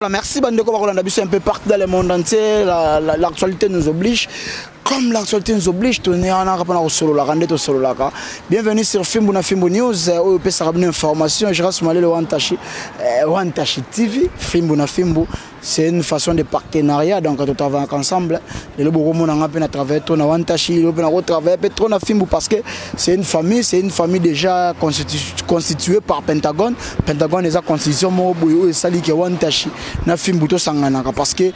Merci bandeko bakolanda biso un peu partout dans le monde entier. L'actualité nous oblige. Comme l'actualité nous oblige, toneyanaka mpona kosololaka nde tosololaka. Bienvenue sur Fimbu na Fimbu News, oyo opesaka bino information. Gérard Malele Wantashi, Wantashi TV, Fimbu na Fimbu, c'est une façon de partenariat, donc to travaille ensemble. Lelo bokomonanga mpe na travaille trop na Wantashi, lelo mpe na kotravaille mpe trop na Fimbu parce que c'est une famille, c'est une famille déjà constituée par Pentagone. Pentagone eza constitution moko boye oyo esali ke Wantashi na Fimbu tosanganaka parce que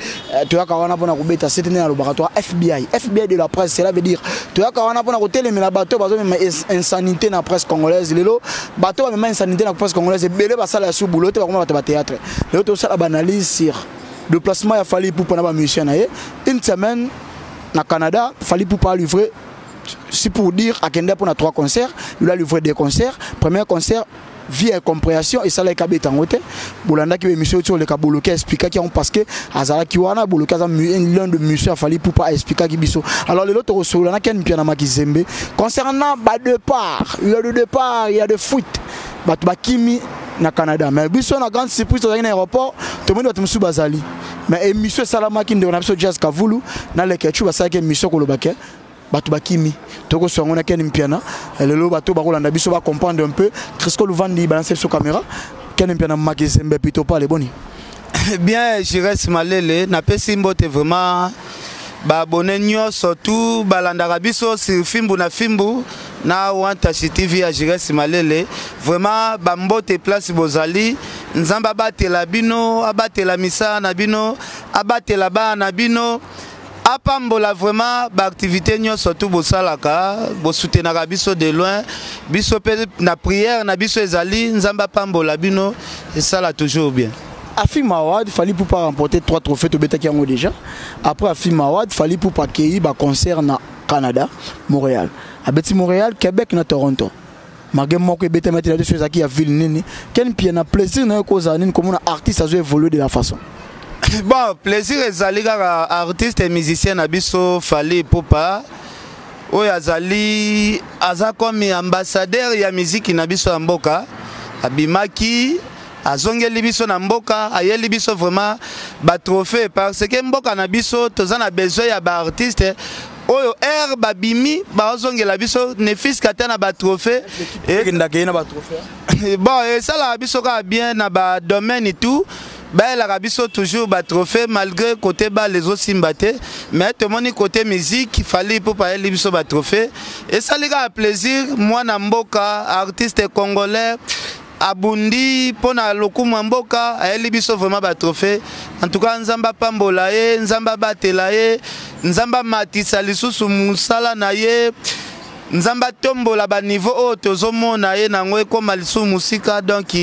toyaka wana mpona kobeta sete nde nalobaka toa FBI, FBI de la presse. Cela veut dire toyaka wana mpona kotelemela bato bazomema insanité na presse congolaise. Lelo bato bamema insanité na presse congolaise ebele, basala ya su boulot te, bakoma bato bathéâtre. Lelo tosala baanalyse sur déplacement ya Fally Ipupa na bamusicien na ye, une semaine na Canada. Fally Ipupa a livré, si pour dire akende mpona trois concerts, il a livré deux concerts. Premier concert, vie incompréhension esalaki, abeta yango te. Bolandaki émission ti oleka, Boloki expliquaki yango parce que azalaki wana. Boloki aza l'un de musicien Fally Ipupa, expliquaki biso. Alors lelo tokosolola na Ken Mpiana Makizembe concernant badépart. Il y a de départ, il y a de fuite, bato bakimi na Canada. Mais biso na grande surprise, tozalaki na aéroport, tomoni bato mosusu bazali. Mais émission esalamaki, ndeko na biso Jazz Kavulu na Lekechu basalaki émission koloba ke bato bakimi. Tokoswa yango na Ken Mpiana lelo. Bato bakolanda biso bacomprendre un peu. Crisco Luvandi, balance biso caméra. Ken Mpiana Makizembe, pito pale, boni? Bien, Jires Malele, napesi mbote vraiment baabonnés nyonso tu balandaka biso sur Fimbu na Fimbu na Wantashi TV ya Jires Malele. Vraiment bambote place bozali. Nzambe abatela bino, abatela misala na bino, abatela bana na bino, apambola vraiment baactivité nyonso tu bosalaka, bosoutenaka biso de loin. Biso mpe na prière na biso ezali Nzambe apambola bino, esala toujours bien. Afim Award, Fally Ipupa remporter trois trophées, tobetaki yango déjà. Après Afim Award, Fally Ipupa akei baconcert na Canada, Montréal. Abeti Montréal, Québec na Toronto. Malgré moko ebetami te na biso, ezalaki ya ville nini? Ken Mpiana, plaisir na yo kozala nini komona artiste azo évoluer de la façon? Bon, plaisir ezali kaka artiste et musicien na biso Fally Ipupa oyo azali, aza comme ambassadeur ya miziki na biso ya mboka. Abimaki, azongeli biso na mboka, ayeli biso vraiment batrophée parce que mboka na biso toza na besoin ya baartiste oyo aire babimi, bazongela biso ne fût-ce que ata na batrophée. Ekendaka ye na batrophée. Bon, esalaka biso kaka bien na badomaine tout, bayelaka biso toujours batrophée malgré côté bale ezosimba te. Mais tomoni côté musique, Fally Ipupa ayeli biso batrophée, esali kaka plaisir. Mwana mboka, artiste congolais, abundi mpo na lokumu ya mboka, ayeli biso vraiment batrophée. En tout cas Nzambe apambola ye, Nzambe abatela ye, Nzambe amatisa lisusu mosala na ye, Nzambe atombola baniveau oyo tozomona ye nango ekóma lisusu mosika. Donc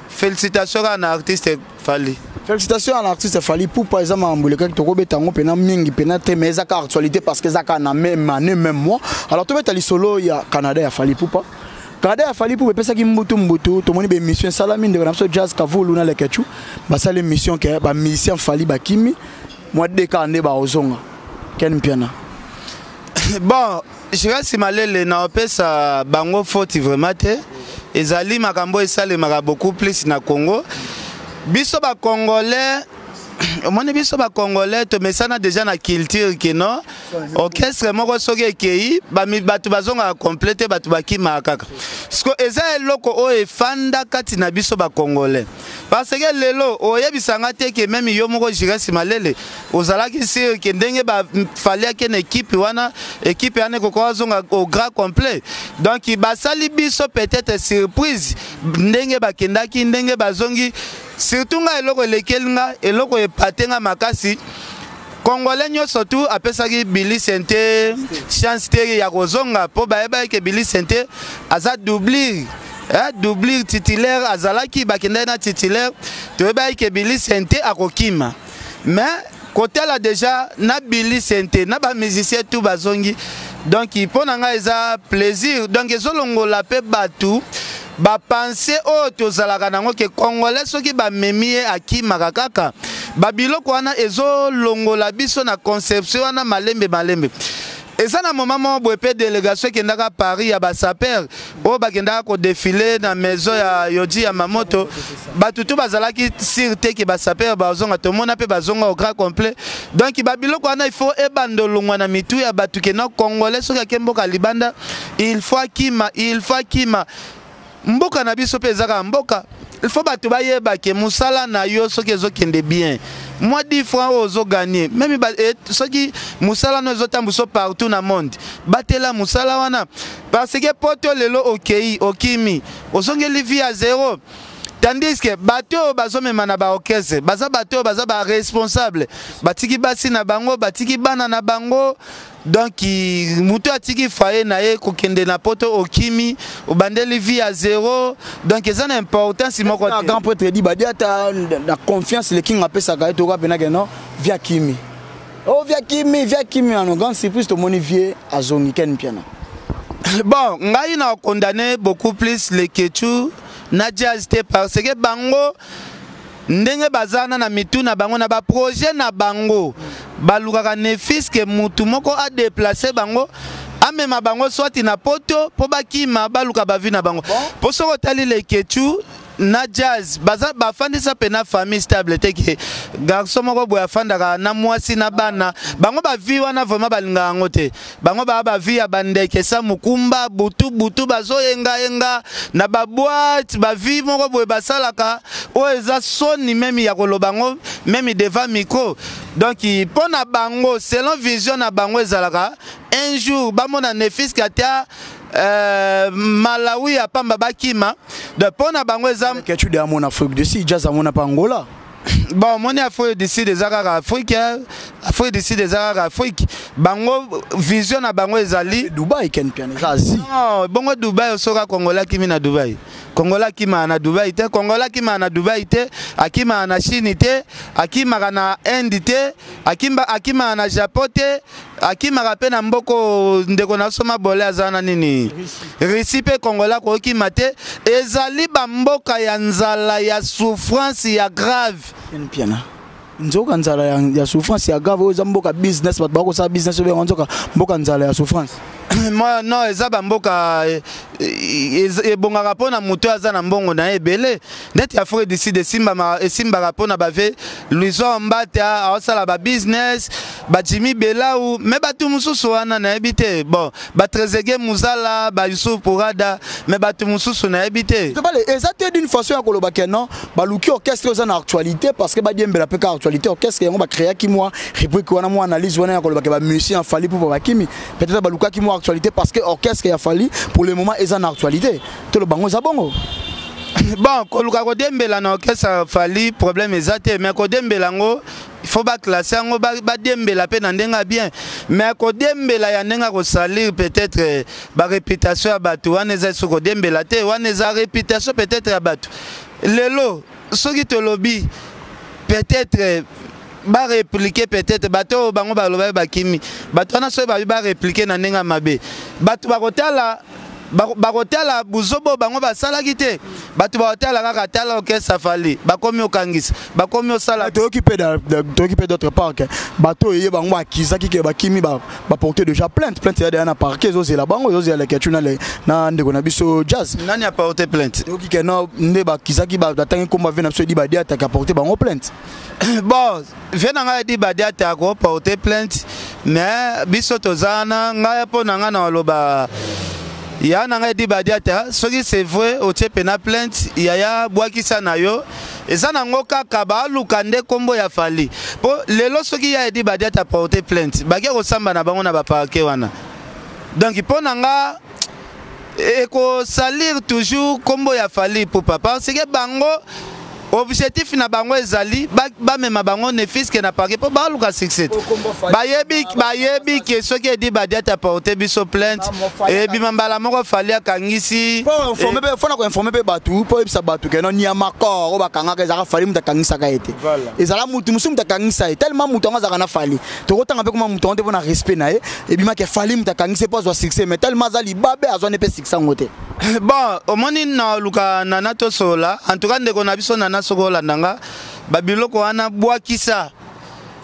félicitation kaka na artiste Fally. Félicitations à l'artiste Fally Ipupa. Eza makambo elekaki, tokobeta yango mpena mingi mpena te, mais eza kaka actualité parce que eza kaka na même année, même mois. Alors tobeta lisolo ya Canada ya Fally Ipupa. Canada ya Fally Ipupa epesaki mbutu mbutu. Tomoni baémission esalami, ndeko na biso Jazz Kavulu na Lekechu basali émission ke bamusicien Fally bakimi, mwa deka nde baozonga. Ken Mpiana? Bon, Jires Malele, na opesa bango faute vraiment te. Ezali makambo esalemaka beaucoup plus na Congo. Biso bacongolais, omoni, biso bacongolais tomesana déjà na culture kino orchestre moko soki ekei, bato bazongaka complet te, bato bakimaka kaka. Siko eza eloko oyo efanda kati na biso bacongolais parce que lelo oyebisanga te ke même yo moko Jires Malele ozalaki sûr ke ndenge baFally ake na équipe wana, équipe wana ekoka azonga au grand complet. Donc basali biso peut-être surprise ndenge bakendaki, ndenge bazongi. Surtout nga, eloko elekeli nga, eloko epate nga makasi, Congolais nyonso tu apesaki Billy Sente chance te ya kozonga mpo bayebaki ke Billy Sente aza doublure, doublure titulaire azalaki, bakendaki na titulaire. Toyebaki ke Billy Sente akokima, mais kotala déjà na Billy Sente na bamusicien tu bazongi. Donc mpo na ngai eza plaisir. Donc ezolongola mpe bato bapense oyo tozalaka nango ke Congolais soki bamemi ye akimaka kaka. Babiloko wana ezolongola biso na conception wana malembe malembe. Eza na moment moko boye mpe délégation ekendaka Paris ya basaper oyo bakendaka kodefile na maison ya Yohji Yamamoto. Bato tu bazalaki sur te ke basaper bazonga, tomona mpe bazonga au grand complet. Donc babiloko wana, il faut ebanda olongwa na mitu ya bato ke na Congolais soki ake mboka libanda, il faut akima, il faut akima. Mboka na biso mpe eza kaka mboka. Il faut bato bayeba ke mosala na yo soki ezokende bien, mwa 10 francs oyo ozoganye meme ba, soki mosala no ezotambusa partout na monde, batela mosala wana, parce que poto lelo okei, okimi, ozongeli vie ya zéro. Tandis que bato oyo bazomema na baorchestre baza bato oyo baza baresponsable, batiki basi na bango, batiki bana na bango. Donc moto atiki foyer na ye kokende na poto, okimi, obandeli vie ya zéro. Donc eza na importance moko te. Grand prêtre Edi Badiata, na confiance le King apesaka ye, tokoka mpena ke non, vie akimi, oh, vie akimi, vie akimi ano. Grande surprise, tomoni vie azongi Ken Mpiana. Bon, ngai na condamné beaucoup plus le Kechu na Jazz te, parce que bango ndenge baza na mitu na bango, na baprojet na bango, balukaka ne fût-ce que mutu moko adeplace bango, amema bango swati na poto mpo bakima, baluka bavie na bango. Mpo soki otali Lekechu na Jazz, baza bafandisa mpe famille stable te, ke garçon moko boye afandaka na mwasi na bana. Bango bavie wana vraiment balingaka yango te. Bango baa bavie ya bandeke sa mokumba, butu butu bazoyengayenga na baboite. Bavie moko boye basalaka oyo eza soni même ya koloba yango même devant micro. Donc mpo na bango, selon vision na bango, ezalaka un jour bamona ne fût-ce que ata Malawi ya pamba, bakima. Donc mpo na bango eza Kechu de amona Afrique du Sud, Jazz amona pa Angola. Bon, omoni, Afrique du Sud eza kaka Afrique, Afrique du Sud eza kaka Afrique. Bango vision na bango ezali Dubai, Ken Mpiana, eza Asie. Non, bongo Dubai, osoka Congolais akimi na Dubai? Congolais akimaka na Dubai te. Congolais akimaka na Dubai te, akimaka na Chine te, akimaka na Inde te, akimaka na Japon te, akimaka mpe na mboko ndeko na biso Mabole aza na nini, Russie mpe Congolais akokima te. Ezali bamboka ya nzala, ya souffrance ya grave. Ken Mpiana, nzoka nzala ya souffrance ya grave oyo eza mboka business, bato bakosala business oyo benga nzoka mboka nzala ya souffrance? Moi, non, eza bamboka ebongaka mpo na moto oyo aza na mbongo na ye ebele. Neti Afrique du Sud esimbaka mpo na bave Luison Mbata aosala babusiness, bajimi Belau. Me bato mosusu wana nayebi te. Bon, batrezege Muzala, bayusuf Pourada, me bato mosusu nayebi te. Tobale eza te d'une façon ya koloba ke non, baluki orchestre eza na actualité, parce que badiembela mpe ka actualité orchestre yango. Bacréaki mwa rubrique wana, mwa analyse wana ya koloba ke bamusicien ya Fally mpo bakimi. Peut-être balukaki mwa actualité parce que orchestre ya Fally pour le moment eza na actualité. Toloba bango eza bongo. Bon, koluka kodembela na orchestre Fally, problème eza te. Mais kodembela yango, il faut baclasse yango, badembela mpe na ndenge ya bien. Mais kodembela ya ndenge ya kosalir peut-être baréputation ya bato wana, eza so kodembela te. Wana eza réputation peut-être ya bato. Lelo soki tolobi peut-être baréplique, peut-être bato oyo bango balobaki bakimi, bato wana soki babi baréplique na ndenge ya mabe, bato bakotala, bakotala buzoba oyo bango basalaki te. Bato bakotala kaka, tala orchestre Fally, bakomi okangisa, bakomi osala. Toyoki mpe d'autre part ke bato oyo ye bango bakizaki ke bakimi, baporte déjà plainte. Plainte eza deya na parquet, ezozela bango, ezozela Leketu na ndeko na biso Jazz. Nani aporte plainte? Toyoki ke no, nde bakizaki, batangi nkombo ave na biso Edi Badiataka, aporte bango plainte. Bon, vie na ngai Edi Badiata akoporte plainte, mais biso toza wana. Ngai, mpo na ngai, na oloba ya na ngai Edi Badiata, soki c'est vrai otie pena plainte, yaya, bwakisa na yo. Eza nango kaka baluka nde nkombo ya Fally. Mpo lelo soki ya Edi Badiata porte plainte, bake kosamba na bango na baparquet wana. Donc mpo na nga, ekosalir toujours nkombo ya Fally Ipupa, parce que bango objectif na bango ezali bamema bango ne fût-ce que na parquet mpo baluka succès. Bayebi ke soki Edi Badiata porte biso plainte, ebima mbala moko Fally akangisi. Fona koinforme mpe bato, mpo oyebisa bato ke no, niamakor oyo bakangaka, ezalaka Fally moto akangisaka ye te. Ezala mutu mosusu moto akangisa ye. Tellement moto yango azalaka na Fally, tokotanga mpe koma moto yango te mpo na respect na ye. Ebimaki Fally moto akangisi mpo azwa succès, mais tellement aza libabe, azwa nde mpe succès yango te. Bon, omoni, na luka Nana tosola. En tout cas, ndeko na biso Nana, soki olanda nga, babiloko wana bwakisa.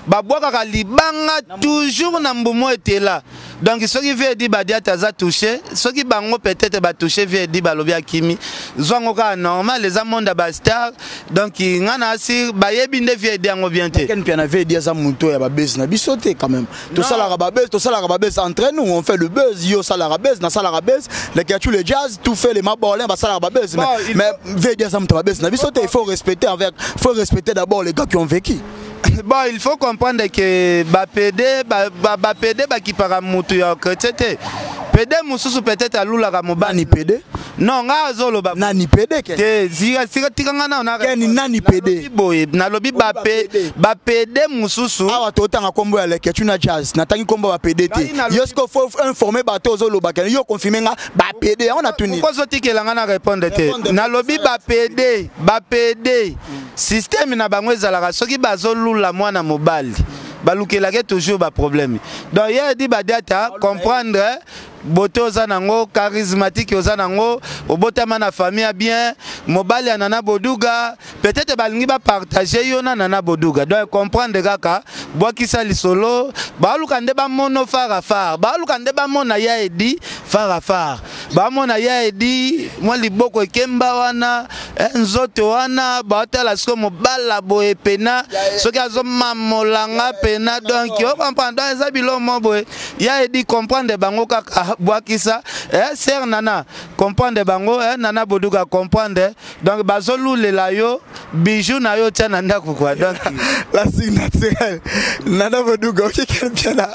Babwakaka libanga toujours na mbumu etela. Donc soki vieux Edi Badiata aza touché, soki bango peut-être ba touché vieux Edi, balobi akimi, zwango kaka normal, eza monde ya ba star. Donc nga na asi bayebi nde vieux Edi yango bien te. Ken Mpiana, vieux Edi aza moto ya babese na biso te. Quand même tosalaka babese, tosalaka babese entre nous, on fait le buzz. Yo osalaka buzz, nasalaka buzz, les le jazz tout fait, les mabolin basalaka babese. Bon, mais, il mais vieux Edi aza moto ya babese na biso te. Il faut respecter avec, faut respecter d'abord les gars qui ont vécu. Bon, il faut comprendre que bapédé bapédé bakipaka mutu ya chrétien te. Pédé mosusu peut-être alulaka mobali. Nani pédé? Non, nga azoloba. Nani pédé, Ken? Te, zika sika, tika nga na Ken, nani pédé? Nalobi boye, nalobi bapédé. Bapédé mosusu. Awa totanga nkombo ya Leketu na Jazz, natangi nkombo ya bapédé te. Ngai nalobi- Yo siko faut informer bato, ozoloba kene yo confirme nga bapédé yango, natuni. Pourquoi ozotikela nga na répondre te? Répondre. Nalobi bapédé, bapédé système na bango ezalaka soki bazolula mwana mobali, balukelaki toujours baproblème. Donc ye Edi Badiata, comprendre bote oza nango charismatique, oza nango, obotama na famille ya bien, mobali ya Nana Boduga, peut-être balingi bapartage yo na Nana Boduga. Donc comprendre kaka, bwakisa lisolo. Baluka nde bamono fara far, baluka nde bamona ya Edi fara far, bamona ya Edi mwa liboko ekemba wana, nzoto wana, baotala sikoyo mobala boye pena soki azomamolanga pena. Donc ocomprendre, donc eza biloko mo boye ya Edi, comprendre bango kaka, bwakisa. Sœur Nana, comprendre bango, Nana Boduka, comprendre. Donc bazolulela yo bijou na yo tia na ndako quoi, donc La signature Nana Boduga. Ok, Ken Mpiana,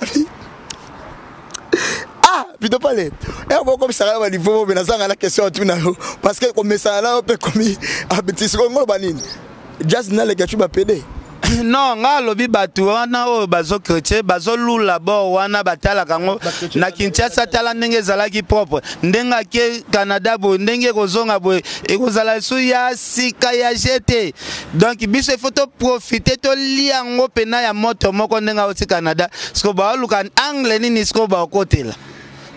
ah, pito pale e bokomisaka baniveau bobe, nazanga na question atuna yo parce que komesana na yo mpe komi abeti. Sikoyo ngoloba nini? Jazz na Leketu bapédé? Non, nga alobi bato wana oyo bazochrétien, bazolula bor wana, batalaka yango na Kinshasa. Tala ndenge ezalaki propre, ndenge ake Canada boye, ndenge ekozonga boye, ekozala esu ya sika ya jete. Donc biso ifo toprofite, tolia yango mpena ya moto moko. Ndenge auti Canada siko, baoluka angle nini sikoyo baokotela.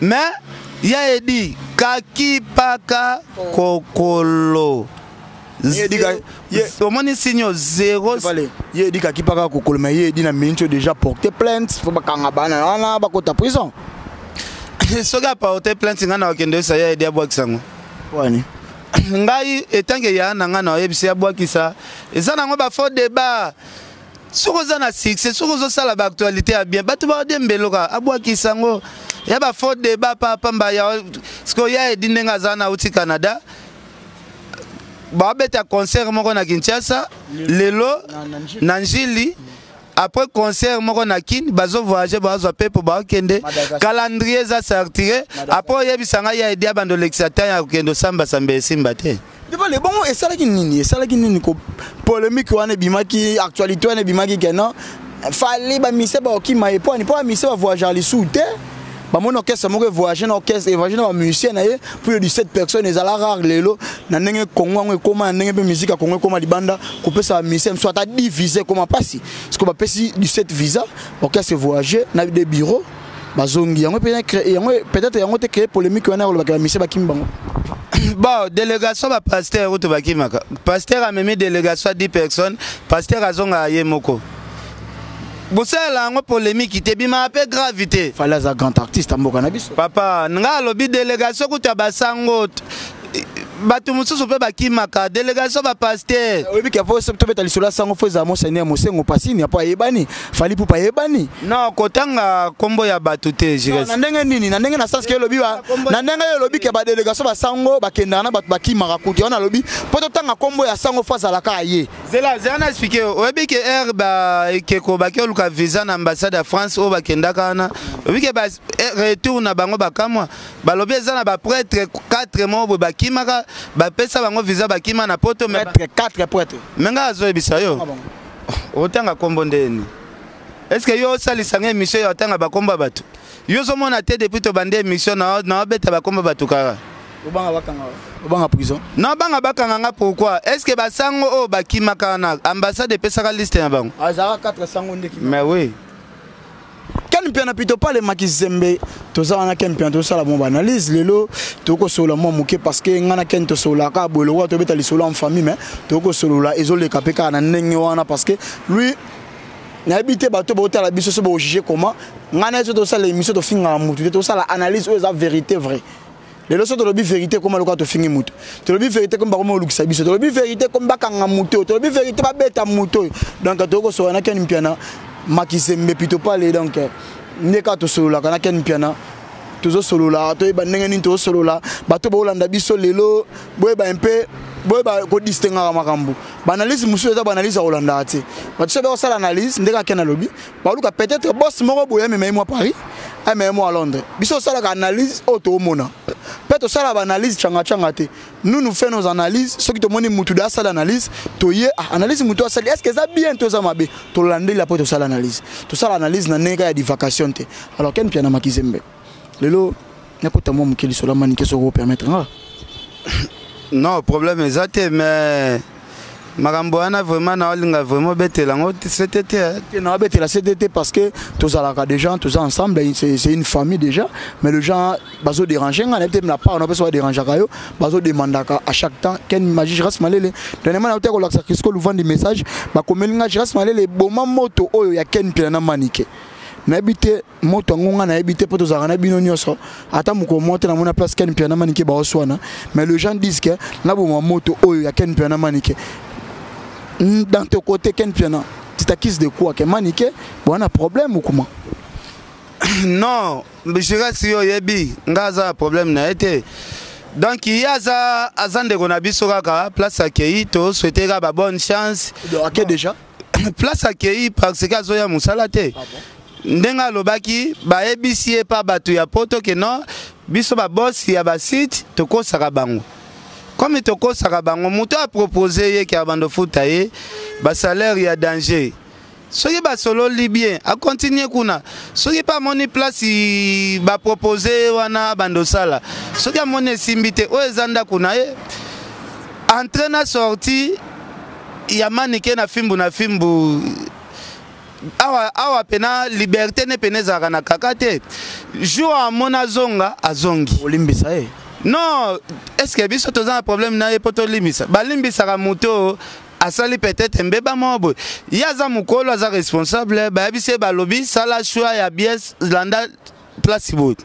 Mais ya Edi kakipaka kokolo. Omoni signe zéro. Ye Edi kakipaka kokolo, mais ye Edi na miniti oyo déjà porter plainte, faut bakanga bana wana, bakota prison. Soki aporte plainte, ngai na okende oyebisa ya Edi abwakisa yango. Wani? Ngai etanke ya na ngai na oyebisa abwakisa, eza nango bafaux débat. Soki oza na succès, soki ozosala baactualité ya bien, bato baodembeloka. Abwakisa yango, ya bafaux débat pamba ya sikoyo. Ya Edi ndenge aza na auti Canada, babeta concert moko na Kinshasa lelo na Njili, après concert moko na Kini, bazovoyage, bazwa pepo, baokende, calendrier eza sortire. Après oyebisa ngai ya Edi abanda olekisa temps ya kokende osambasamba, esimba te. Debale bongo esalaki nini? Esalaki nini ko polémique wana ebimaki, actualité wana ebimaki keno Fally bamise baokima ye po ani, mpo bamise bavoyageur lisusu te? Bamoni orchestre moko evoyage na orchestre, evoyage na bamusicien na ye, plus de 17 personnes. Ezala rare lelo na ndenge Congo yango ekóma, na ndenge mpe musique ya Congo ekóma libanda, kopesa bamusicien mosusu ata 10 visa ekóma mpasi. Parce que bapesi 17 visa, orchestre voyage na des bureaux, bazongi yango yango. Peut-être yango te créer polémique wana kolobaka bamusicien bakimi bango. Bon, délégation bapasteur oyo bakimaka, pasteur amemi délégation ya 10 personnes, pasteur azongaka ye moko. Bosalela yango polémique te, ebimaka mpe grave te. Fally aza grand artiste ya mboka na biso. Papa, nga alobi délégation kutu ya basango, bato mosusu mpe bakimaka délégation bapasteur. Oyebi ke po tobeta lisolo ya sango, faut ezala mosani ya Mosengo Pasini, apo ayebani, Fally Pupa ayebani. Non, kotanga nkombo ya bato te. Na ndenge nini? Na ndenge na sens ke elobi, na ndenge oyo elobi ke badélégation basango bakendaka na bato bakimaka kutu wana. Alobi mpo totanga nkombo ya sango, faut azalaka aye. Zela, zela na expliquer. Oyebi ke aire baekeko baki oluka visa na ambassade ya France oyo bakendaka wana, oyebi ke retour na bango bakamwa, balobi eza na baprêtre 4 moko boye bakimaka, bapesa bango visa, bakima na poto. 4 prêtre? Me ngai azoyebisa yo, otanga nkombo ndeni? Est ce que yo osalisanga émission ya otanga bakombo ya bato? Yo ozomona te, depuis tobandi émission naobeta bakombo bato kaka. Obanga bakanga, obanga prison? Nabanga bakanga nga pourquoi? Est ce que basango oyo bakimaka na ambassade epesaka liste na bango? Azalaka 4 sango ndeki. Mais oui. Ken Mpiana, pito pale Makizembe, toza wana. Ken Mpiana, tosala mwa baanalyse lelo, tokosolola mwa moke parce que ngai na Ken tosololaka boye lokola tobeta lisolo en famille, mais tokosolola, ezoleka mpe kaka na ndenge wana parce que lui Nayebi te bato botala biso so bojuge comment. Ngai na ye so tosala émission, tofingaka mutu te, tosala analyse oyo eza vérité vrai. Lelo so tolobi vérité, koma lokola tofingi mutu. Tolobi vérité, komi bakoma olukisa biso. Tolobi vérité, komi bakanga mutu oyo. Tolobi vérité, babeta mutu oyo. Donc tokoki kosola na Ken Mpiana Makizembe pito pale. Donc nde kaka tosololaka na Ken Mpiana, tozosolola, toyeba ndenge nini tozosolola. Bato boolanda biso lelo, boyeba mpe boyeba kodistingaka makambo. Baanalyse mosusu eza baanalyse ya kolandaka te. Bato so bakosala analyse ndenge ake nalobi, baluka peut-être boss moko boye amema ye mwa Paris, amema ye mwa Londres. Biso tosalaka analyse oyo toomona mpe tosala baanalyse cangacanga te. Nous, nous fait nos analyses. Soki tomoni mutu da asala analyse, toye, ah, analyse mutu asali, est ce que eza bien to eza mabe? Tolandeli, apo tosala analyse. Tosala analyse na ndenge ya divagation te. Alors Ken Mpiana Makizembe, lelo nakota mwa moke lisolo ya Manike, soki opermettre nga. Non, problème eza te, mais makambo wana vraiment naolinga vraiment obetela yango sete te. Te, naobetela sete te, parce que tozalaka déjà, toza ensemble, c'est une famille déjà. Mais le gens bazodérange nga, nayebi te na part na mpe so badérangeaka yo, bazodemandaka à chaque temps Ken Magie Giras Malele. Dernièrement nauti kolakisa Crisco Luvandi message bakomeli nga: "Giras Malele, boma moto oyo ya Ken Mpela na Manike." Nayebi te moto yango, nga nayebi te, mpo tozalaka na bino nyonso, ata mokolo moko te namona place Ken Mpiana Manike baoswana. Mais le gens disent que naboma moto oyo ya Ken Mpiana Manike. Dans ton côté, Ken Mpiana, tu t'accuses de quoi? Que Manike bwana problème ou comment? Non, Girasi, yo oyebi nga aza na problème na ye te. Donc ye aza ndeko na biso kaka. Place akei, tosouhaite kaka ba bonne chance. Ake déjà? Place akei, parce que azoya mosala te. Ah bon? Ndenge alobaki, bayebisi ye pa bato ya poto ke non, biso babosi ya basite tokosaka bango. Comme tokosaka bango, moto apropose ye ke abanda ofuta ye basalaire ya danger. Soki basololi bien, akontinue kuna. Soki mpe amoni place bapropose ye wana, abanda osala. Soki amoni esimbi te, oyo eza ndako na ye. Entrée na sortie ya Manike na fimbu na fimbu awa awa pena liberté ne pena ezalaka na kaka te. Jour amoni azonga, azongi. Olimbisa ye? Non, est ce que biso toza na problème na ye mpo tolimbisa? Balimbisaka moto asali peut-être mbeba moko boye. Ye aza mokolo, aza responsable. Bayebisi ye, balobi sala choix ya bien, landa place boye.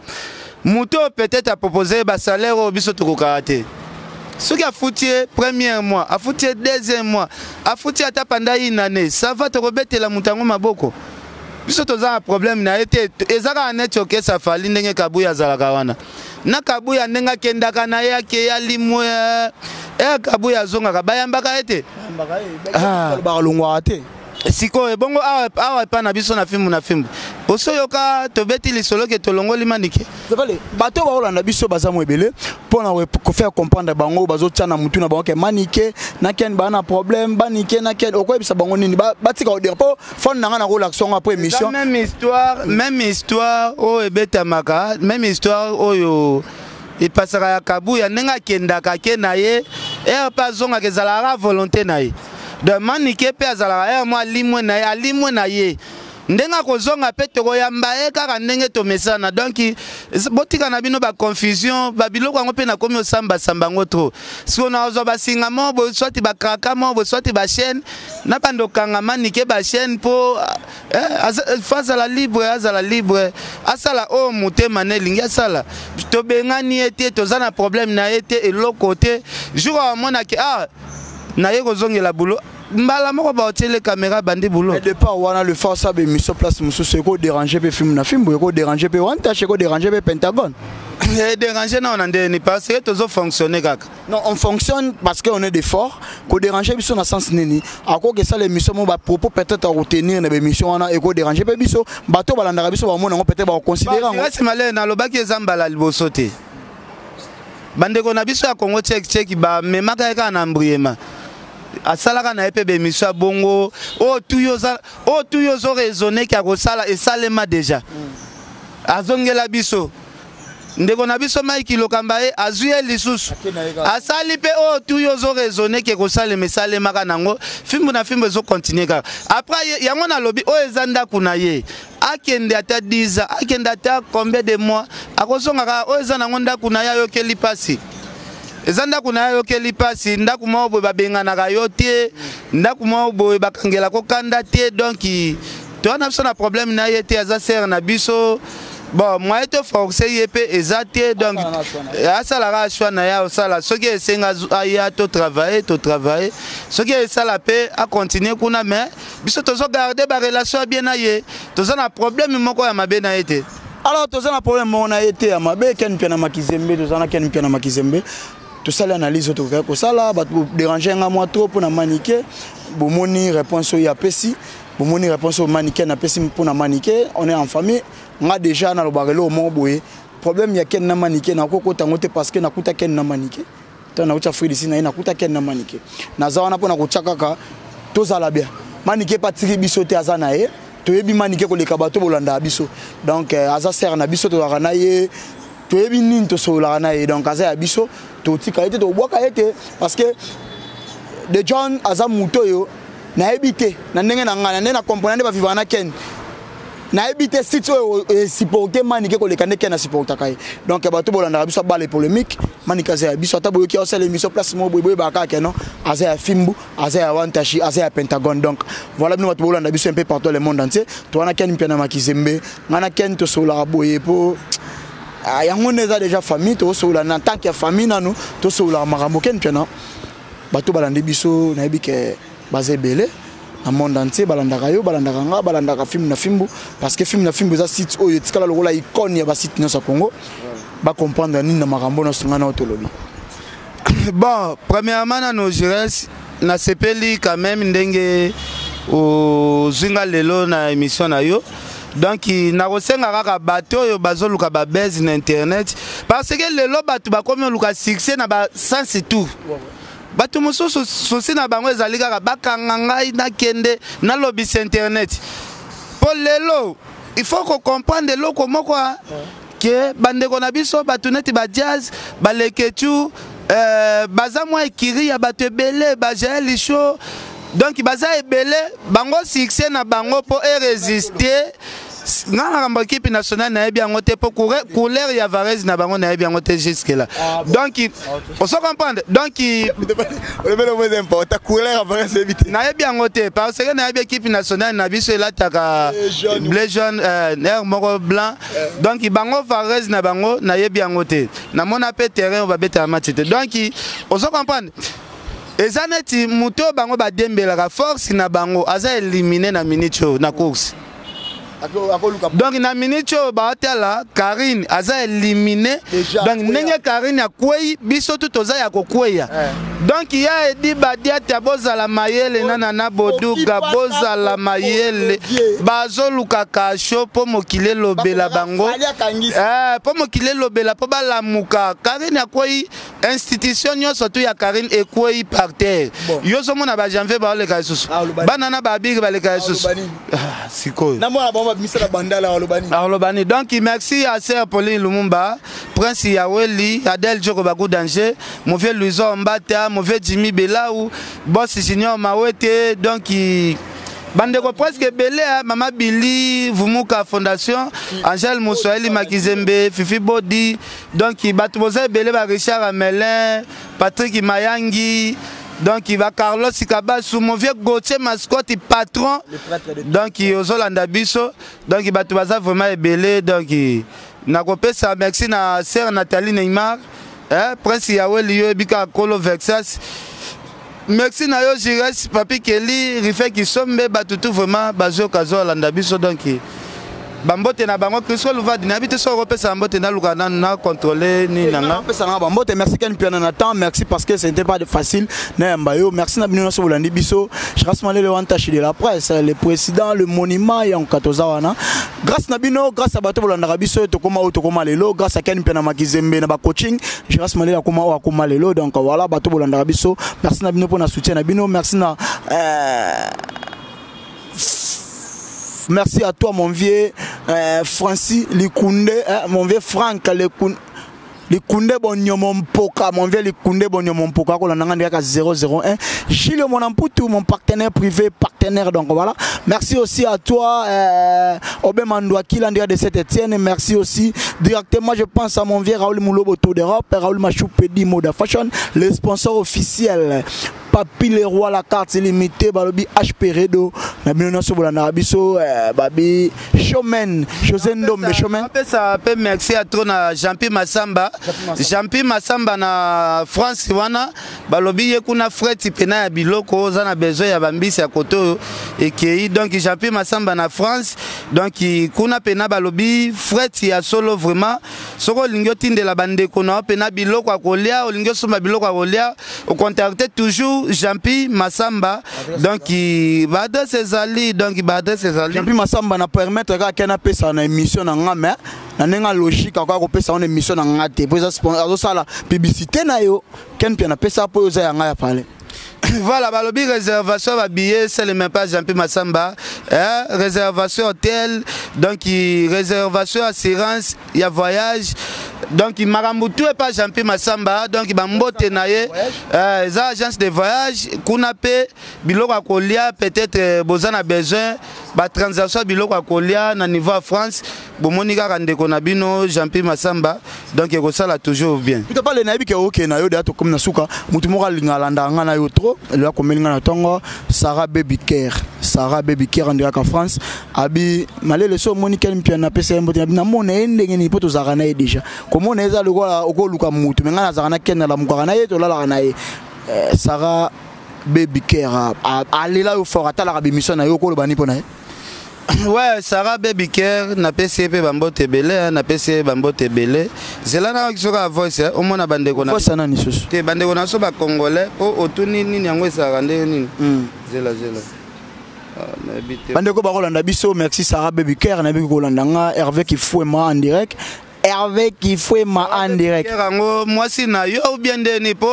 Moto oyo peut-être apropose ye basalaire oyo biso tokokaka te. Soki afuti ye premier mois, afuti ye deuxième mois, afuti ye ata pendant une année, ça va, tokobetela moto yango maboko. Biso toza na problème na ye te. Eza kaka neti okesa Fally, ndenge Kabuya azalaka wana na Kabuya, ndenge akendaka na ye, akei alimwe e Kabuya azongaka, bayambaka ye te. Balongwaka te. Sikoyo ebongo awa awa epai na biso na fimbu na fimbu, osoyoka tobeti lisolo ke tolongoli Manike? Vale, bato baolanda biso baza mo ebele. Mpona kofaire comprendre bango, bazotia na mutu na bango ke Manike na Ken baa na problème. Banike na Ken, okoyebisa bango nini? Batika odire mpo fone na ngai nakolakisa yango après émission. Même histoire, même histoire oyo ebetamaka, même histoire oyo epasaka ya Kabuya, ndenge akendaka, ake na ye, ere mpe azongaka, ezalaka volonté na ye. Donc Manike mpe azalaka ere mo alimwe na ye, alimwe na ye, ndenge akozonga mpe tokoyamba ye kaka ndenge tomesana. Donc botika na bino baconfusion, babiloko yango mpe nakomi osambasamba yango trop. Sikoyo nazwa basinga moko boye, swati bakraka moko boye, swati bachaîne na bando okanga Manike bachaîne mpo fo azala libre, azala libre, asala oyo motema na elingi asala. Tobengani ye te, toza na problème na ye te, eloko te. Jour amonaki, ah, naye kozongela boulot, mbala moko baotiele caméra, bandi boulot. Mais départ wana, le fa osala émission place mosusu, ekodérange mpe film na fimbu, ekodérange mpe One Tache, ekodérange mpe Pentagone. Edérange nao na ndeni? Parce que tozofonctionne kaka. Non, on fonctionne parce qu'on est des forts. Kodérange biso na sens nini? Akoki esala émission mo bapropos peut-être akotenir na bémission wana, ekodérange mpe biso. Bato balandaka biso bamona yango, peut-être bakoconsidere yango. Nsima lelo nalobaki, eza mbala liboso te. Bandeko na biso ya Congo Tchek Tchek bamemaka ye kaka na mbriema, asalaka na ye mpe bémission ya bongo. Oyo tu yo ozoraisonne ke akosala, esalema déjà. Azongela biso ndeko na biso Mike Lokamba, ye azwi ye lisusu, asali mpe oyo tu yo ozoraisonne ke kosalema, esalemaka nango. Fimbu na fimbu ezokontinue kaka. Après yango nalobi, oyo eza ndako na ye. Akende ata 10 ans, akende ata combien de mois, akozonga kaka. Oyo eza nango ndako na ye, ayokeli mpasi, eza ndako na ye, ayokeli mpasi. Ndako moko boye babenganaka yo te, ndako moko boye bakangelaka okanda te. Donc Toza na biso na problème na ye te, aza sere na biso. Bon, moyen to force ye mpe eza te. Donc asalaka choix na ye, osala soki esenga aya to travailler, to travailler. Soki esala mpe, acontinue kuna. Mais biso tozogarde barelation ya bien na ye, toza na problème moko ya mabe na ye te. Alors toza na problème moko na ye te ya mabe. Ken Mpiana Makizembe, toza na Ken Mpiana Makizembe. Tosali analyse oyo tokokaki kosala. Bato dérange nga mwa trop mpona Manike. Bomoni réponse oyo apesi, bomoni réponse oyo Manike napesi mpona Manike. On est en famille. Nga déjà nalobaka eloko moko boye: problème ya Ken na Manike, nakokota yango te, parce que nakuta Ken na Manike ntango nauti Afrique d'ici na ye. Nakuta Ken na Manike, naza wana mpona kotya kaka tozala bien. Manike mpe atiki biso te, aza na ye. Toyebi Manike koleka bato bolandaka biso. Donc aza sere na biso, tozalaka na ye, toyebi nini tosololaka na ye. Donc aza ya biso, totika ye te, tobwaka ye te, parce que de John aza moto oyo nayebi te na ndenge na ngai, na ndenge na comprendre nde bavivaka na Ken. Nayebi te site oyo esupporte Manike koleka nde Ken asupportaka ye. Donc bato bolandaka biso, abala polémique, Manike aza ya biso. Ata boyoki asala émission place moko boye, boyebaka kaka keno aza ya Fimbu, aza ya Wantashi, aza ya Pentagone. Donc voilà, bino bato bolanda biso un peu partout le monde entier, towana Ken Mpiana Makizembe. Ngai na Ken tosololaka boye po yango nde eza déjà famille. Tosolola na tant que famille, nanu tosololaka makambo. Ken Mpiana, bato balandi biso, nayebi ke baza ebele na monde entier, balandaka yo, balandaka nga, balandaka Film na Fimbu, parce que Film na Fimbu eza site oyo etikala lokola icône ya basite nyonso ya Congo. Bacomprendre nini na makambo nyonso ngai na oyo tolobi? Bon, premièrement nano, Jires, nasepeli quand même ndenge ozwi nga lelo na émission na yo. Donc nakosenga kaka bato oyo bazoluka babase na internet, parce que lelo bato bakomi oluka succès na basens tout. Bato mosusu, souci na bango ezali kaka bakanga ngai, nakende nalobisa internet. Mpo lelo il faut kocomprendre eloko moko ke bandeko na biso, bato neti bajazz, baleketu, baza mwa ekiri ya bato ebele, bajael show. Donc baza ebele, bango succès na bango mpo erésister. Nga makambo équipe nationale nayebi yango te, mpo couleur ya varese na bango nayebi yango te jusque là. Ah, bon. Donc oso comprendre, donc nayebi yango te, parce que nayebi équipe nationale na biso elataka bleu, jaune, air moko blanc. Donc bango varese na bango nayebi yango te, namona mpe terrain oyo babetaka match te. Donc ozo comprendre, eza neti moto oyo bango badembelaka, force na bango aza éliminé na minute oyo na course. Donc na minute oyo baotala, Karine aza éliminé. Donc ndenge Karine akwei, biso tu toza ya kokweya. Donc ya edi badiata, bozala mayele. Nana na boduga, bozala mayele. Bazoluka kasho mpo mokili elobela bango, mpo mokili elobela, mpo balamuka. Karine akwei, institution nyonso tu ya Karine ekwei par terre. Yo ozomona bajanvier baoleka lisusu, bana na babiri baleka lisusu sikoyo. Alobani. Donc merci à sœur Pauline Lumumba, Prince Yaweli, Adèle Djoko Bakou Danger, mon vieux Louison Mbata, mon vieux Jimmy Belaou, Boss Junior Mawete. Donc bandeko presque ebele, mama Billy Vumuka Fondation, Angèle Moswahili Makizembe, Fifi Bodi. Donc bato boza ebele, ba Richard Amelin, Patrick Mayangi, donc ba Carlos Kabasu, mon vieux Gauthier Mascotte patron. Donc ozolanda biso, donc bato baza vraiment ebele. Donc nakopesa merci na sœur Nathalie Neymar, Prince Yaweli, yo yebi kaka kolo Vexas. Merci na yo Jires, Papi Keli, Rife Kisombe, bato tout vraiment bazoyoka, zolanda biso. Donc bambote na bango. Crisco Luvadi, nayebi te soki okopesa bambote, naluka nanu na contrôle nini na nga. Opesa nanga bambote. Merci Ken Mpiana na temps, merci, parce que ce n'était pas facile nayamba yo. Merci na bino nyonso bolandi biso. Grâce Malele Wantashi de la presse, le président, le monument yanka, toza wana grâce na bino, grâce à bato bolandaka biso, tokóma oyo tokóma lelo. Grâce à Ken Mpiana Makizembe na bacoaching, Grâce Malele akóma oyo akóma lelo. Donc voilà, bato bolandaka biso, merci na bino mpona soutien na bino. Merci na merci à toi mon vieux Francis Likunde, hein, mon vieux Franck Likunde. Likunde Bonyomo Mpoka, mon vieux Likunde Bonyomo Mpoka, kolanda nga ndeka 001. Gilles Monamputu, mon partenaire privé, partenaire, donc voilà. Merci aussi à toi, Obé Mandouaki, l'Andrea de Saint-Etienne. Merci aussi directement, je pense à mon vieux Raoul Moulobo Tour d'Europe, Raoul Machoupedi Moda Fashion, le sponsor officiel. Papi Leroy, la carte illimitée, Balobi HP Redo, na bino nyonso bolanda biso, babi Showman, José Ndombe, Showman. Apesa pe merci à trop na Jean-Pierre Massamba. Jean-Pierre Massamba na France wana, balobi ye kuna fret pena ya biloko, oza na besoin ya bambisi ya koto ekei. Donc Jean-Pierre Massamba na France, donc kuna pena balobi fret ya solo vraiment. Soko olingi otindela bandeko na yo pena biloko ya kolia, olingi osomba biloko ya kolia, ocontacte toujours Jean-Pierre Massamba. Donc ba adresse ezali, donc ba adresse ezali. Jean-Pierre Massamba na permettre kaka ke napesa na émission na nga, mais na ndenge logique akoka kopesa wana émission na nga te, po eza azosala publicité na yo, ken pia napesa po oza ya nga ya palais. Voilà, balobi réservation ba billets, c'est le même pas Jean-Pierre Massamba, hein, réservation hôtel, donc réservation assurance, il y a voyage. Donc makambo tout est pas Jean-Pierre Massamba, donc ba mbote na ye, eza agence de voyage, kuna pe biloko ya kolia, peut-être boza na besoin ba transaction biloko ya kolia na niveau ya France, bomoni kaka ndeko na bino Jean-Pierre Massamba, donc ekosala toujours bien. Tout à part nayebi ke oke na yo deya tokomi na suka, motu moko alinga alandaka nga na yo trop, eloya komeli nga na ntongo, Sarah Baby Care, Sarah Baby Care andekaka France, abi malele so omoni kel mpia napesa ye mbote, nabi namona ye ndenge nini po tozalaka na ye déjà. Komona eza lokola okoluka motu, me nga nazalaka na ken, nalamukaka na ye, tolalaka na ye. Sarah Baby Care alela yo fort, atalaka bémission na yo, okoloba nini mpo na ye? Ouais, Sarah Baby Care, napesi ye mpe bambote ebele, napesi ye bambote ebele. Zela na soki ya voice, omona bandeko na voice nani susu? Te, bandeko na so ba congolais, po otuni nini yango ezalaka ndenge nini? Zela, zela. Nayebi te. Bandeko bakolanda biso, merci Sarah Baby Care, nayebi kolanda nga Hervé Kifuema en direct. Hervé Kifuema en direct. Yango mwasi na yo ou bien ndeni po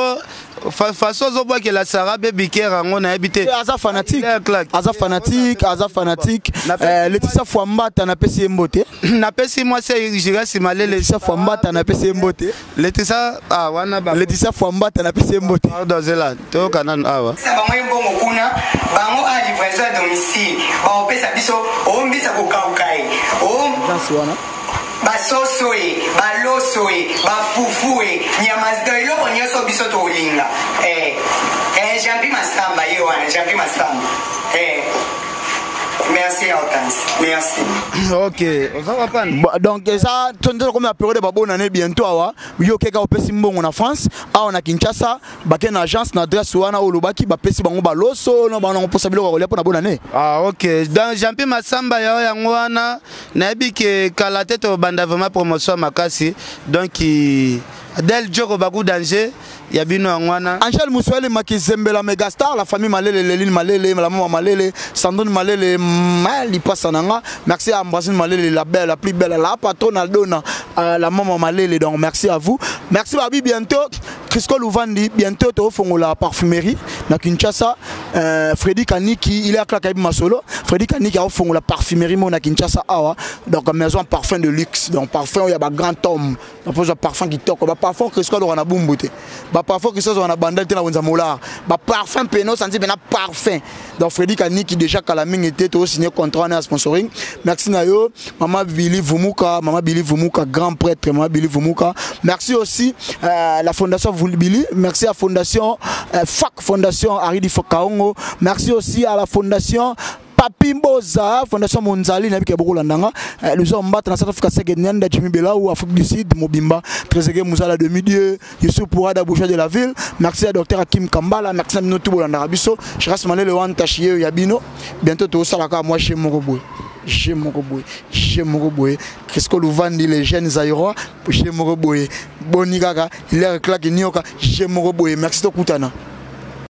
façon ozobwakela Sarah Baby Care yango nayebi te. Aza fanatique. Aza fanatique, aza fanatique. Laetitia Fwambata napesi ye mbote. Napesi mwasi Jirasi Malele. Laetitia Fwambata napesi ye mbote. Laetitia, ah wana ba. Laetitia Fwambata napesi ye mbote. Pardon zela, toyoka nanu awa. Sa bango ye mbongo kuna, bango a livraison à domicile. Ba opesa biso, ombisa kokauka ye. O Agence wana. Basoso ye, baloso ye, bafufu ye, nyama do eloko nyonso biso tolinga. Jean-Pierre Massamba ye wana, Jean-Pierre Massamba. Merci Hortense, merci. OK, oza comprendre? Bon, donc ça tondo comme la période de bonne année bientôt awa, yo keka opesi mbongo na France, awa na Kinshasa, bake na agence na adresse wana olobaki ba pesi bango ba loso na bango posa biloko kolia pona bonne année. Ah OK, donc Jean-Pierre Massamba ya yango wana nayebi ke kala te to banda vraiment promotion makasi, donc Adèle Djoko baku danger ya bino yango wana. Angèle Moussuele Makizembe la mégastar, la famille Malele, Léline Malele, la maman Malele, Sandrine Malele, Mali Passananga. Merci à Ambrosine Malele, la belle, la plus belle, la patronne Aldona, la maman Malele. Donc merci à vous. Merci Babi, bientôt. Crisco Louvandi, bientôt au Fongola parfumerie na Kinshasa. Freddy Kaniki, il est à Klakaï Masolo. Freddy Kaniki a au Fongola parfumerie mo na Kinshasa awa. Donc maison parfum de luxe. Donc parfum il y a ba grand homme. Donc pose parfum qui toque. Ba parfum Crisco do na bumbu te. Ba parfum Crisco do na bandal te na wenza molar. Ba parfum peno santi pena parfum. Donc Freddy Kaniki déjà Kalaming était au signé contrat na sponsoring. Merci na yo Maman Billy Vumuka, Maman Billy Vumuka grand prêtre Maman Billy Vumuka. Merci aussi la fondation Billy, merci à la fondation FAC fondation Aridi Fokaongo. Merci aussi à la fondation Papi Mboza, Fondation Monzali, nabi ke boko landanga. Nous sommes battre dans South Africa, Sege Nyanda, Jimmy Bella ou Afrique du Sud, Mobimba, Trezeguet Mouzala de Milieu, Youssouf Pourada, Boucher de la ville. Merci à docteur Hakim Kambala, merci à Minotou Bolanda Rabiso. Je reste Mané Lewan Tachie Yabino. Bientôt tout ça là, moi chez Moroboy. Chez Moroboy, chez Moroboy. Crisco Louvandi, les jeunes Zaïrois, chez Moroboy. Boni Gaga, il est claque Nyoka, chez Moroboy. Merci de Koutana.